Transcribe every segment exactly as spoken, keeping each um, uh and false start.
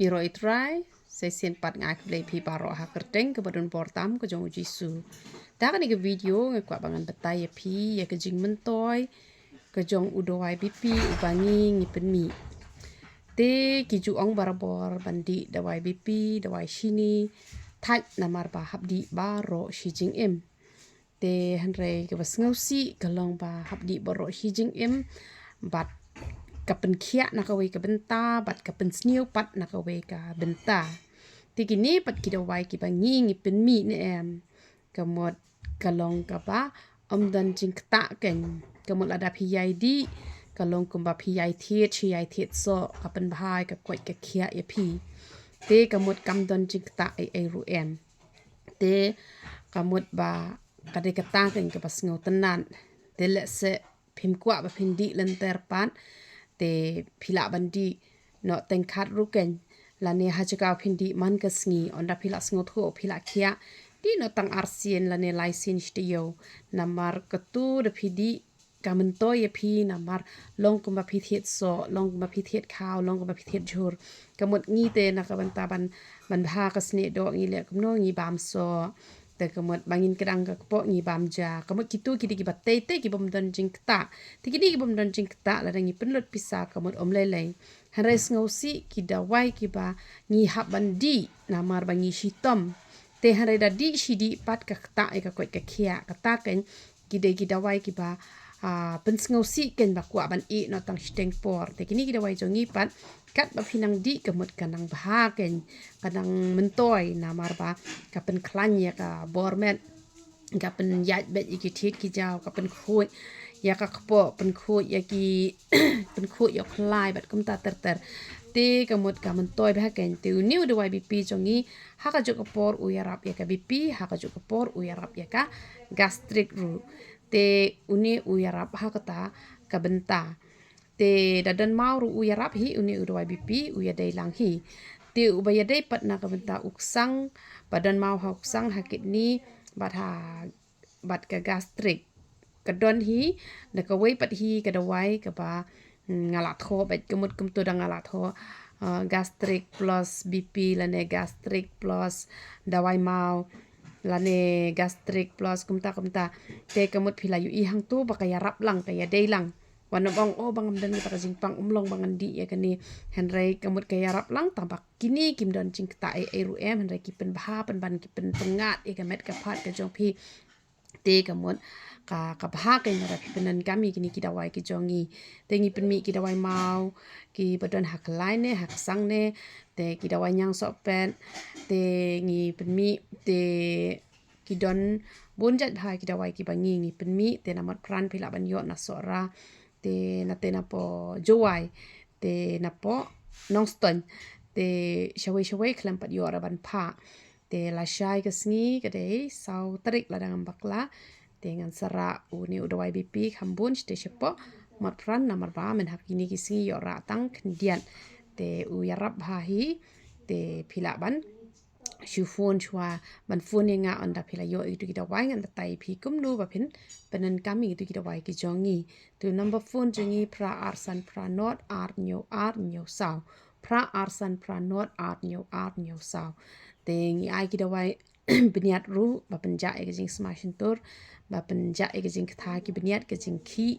Ïaroh Ïa U Trai, sa shisien pat nga ai khublei ïa phi baroh ha ka kyrteng kaba don bor tam ka jong U Jisu. Da kane ka video nga kwah ba ngan batai ïa phi ïa ka jingmyntoi ka jong u dawai B P uba ngi ngi pynmih. Te ki ju ong barabor ban dih dawai B P, dawai shini, thait namar ba hap dih baroh shi jingim. Te hynrei kaba sngewsih ka long ba hap dih baroh shi jingim bad ka pynkhiah na kawei ka bynta bad ka pynsniew pat na kawei ka bynta. Te kine pat ki dawai kiba ngi ngi pynmih ne em, ka mut ka long kaba ym don jingktah kein. Ka mut lada phi ïai dih ka long kumba phi ïai thied shi ïai thied soh, ka pynbha ïa ka koit ka khiah ïa phi. Te ka mut kam don jingktah ei ei ruh em. Te ka mut ba ka dei kata kein kaba sngewtynnat. Te lehse phim kwah ba phin dih lynter pat, te phi lah ban dih noh teng khat ruh kein. Lane ha jaka phin dih man ka sngi, ynda phi lah sngewthuh phi lah khiah, dih noh tang arsien lane laisien shi taïew. Namar katu da phi dih ka myntoi ïa phi namar long kumba phi thied soh, long kumba phi thied khaw, long kumba phi thied jhur. Ka mut ngi te na ka bynta ban, ban bha ka snieh doh ngi leh kumno, ngi bam soh. Te ka mut ba ngin kdang ka kpoh ngi bam ja. Ka mut kitu ki dei kiba tei tei kibym don jingktah. Te kine kibym don jingktah lada ngi pynlut pisa ka mut ym lei lei. Hynrei sngewsih ki dawai kiba ngi hap ban dih namar ba ngi shitom. Te hynrei da dih shi dih pat ka ktah ïa ka koit ka khiah, kata kein ki dei ki dawai kiba, ah, pynsngewsih kein ba kwah ban ïeh noh tang shiteng por. Te kine ki dawai jong ngi pat katba phi nang dih ka mut ka nang bha kein, ka nang myntoi namar ba ka pynkhlaiñ ïa ka bor met, ka pynïaid beit ïa ki thied ki jaw, ka pynkhuid ïa ka kpoh, pynkhuid ïa ki pynkhuid ïa u khlai bad kumta ter ter. Te ka mut ka myntoi bha kein. Te une u dawai B P jong ngi ha kajuh ka por u ïarap ïa ka B P, ha kajuh ka por u ïarap ïa ka gastric ruh. Te une u ïarap ha kata ka bynta. Te da don maw ruh u ïarap hi une u dawai B P, u ïadei lang hi. Te uba ïadei pat na ka bynta u ksang, ba don maw ha u ksang, ha kidney bad ha, bad ka gastric. Ka don hi, da kawei pat hi ka dawai kaba, mm, nga la thoh beit, ka mut kumto da nga la thoh, ah, gastric plus B P lane gastric plus dawai maw lane gastric plus kumta kumta. Te ka mut phi la ïohi hangto ba ka ïarap lang, ka ïadei lang. Wat nym ong, oh, ba ngam don kata ka jingpang, ym long ba ngan dih ïa kane. Hynrei ka mut ka ïarap lang, tang ba kine kim don jingktah ei ei ruh em, hynrei ki pynbha pynban, ki pynpyngngad ïa ka met ka phad ka jong phi. Te ka mut ka, ka bha kein lada phi pyndonkam ïa kine ki dawai ki jong ngi. Te ngi pynmih ki dawai maw kiba don ha khlai ne ha ksang ne. Te ki dawai ñiang sohpet, te ngi pynmih, te ki don bun jait bha ki dawai kiba ngi ngi pynmih. Te na Motphran phi lah ban ïoh, na Sohra, te na, te napoh Jowai, te napoh Nongstoiñ, te shawei shawei khlem pat ïoh ruh ban phah. Te lashai ka sngi ka dei saw tarik lada ngam bakla. Te ngan sa rah une u dawai B P kham bun shatei shapoh Motphran namar ba mynta ha kine ki sngi ïoh rah tang khyndiat. Te u ïarap bha hi. Te phi lah ban shu phone shuwa, ban phone ïa nga ynda phi la ïoh ïa kitu ki dawai, ngan batai ïa phi kumno ba phin pyndonkam ïa kitu ki dawai ki jong ngi. Te u number phone jong ngi phra ar san phra nod ar hynñiew ar hynñiew saw. Phra ar san phra nod ar hynñiew ar hynñiew saw. Te ngi ai ki dawai bniat ruh ba pynjah ïa ka jingsma shyntur, ba pynjah ïa ka jingktha ki bniat, ka jingkhih,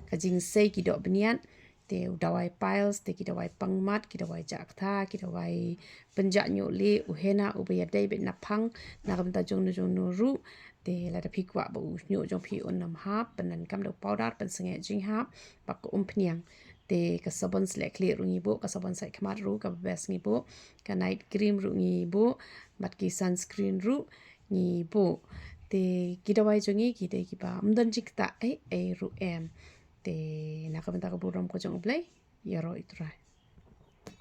ka jingsei ki doh bniat. Te u dawai piles, te ki dawai pangmat, ki dawai jah ktha, ki dawai pynjah ñiuh lieh, u henna uba ïadei beit na phang, na ka bynta jongno jongno ruh. Te lada phi kwah ba u ñiuh jong phi un ym hap, pyndonkam da u powder pynsangeh jinghap ba ka umphniang. Te ka sabon sleh khlieh ruh ngi buh, ka sabon sait khmat ruh kaba best ngi buh, ka night cream ruh ngi buh, bad ki sunscreen ruh ngi buh. Te ki dawai jong ngi ki dei kiba ym don jingktah ei ei ruh em. Te na ka bynta ka burom ka jong U Blei, ïaroh Ïa U Trai.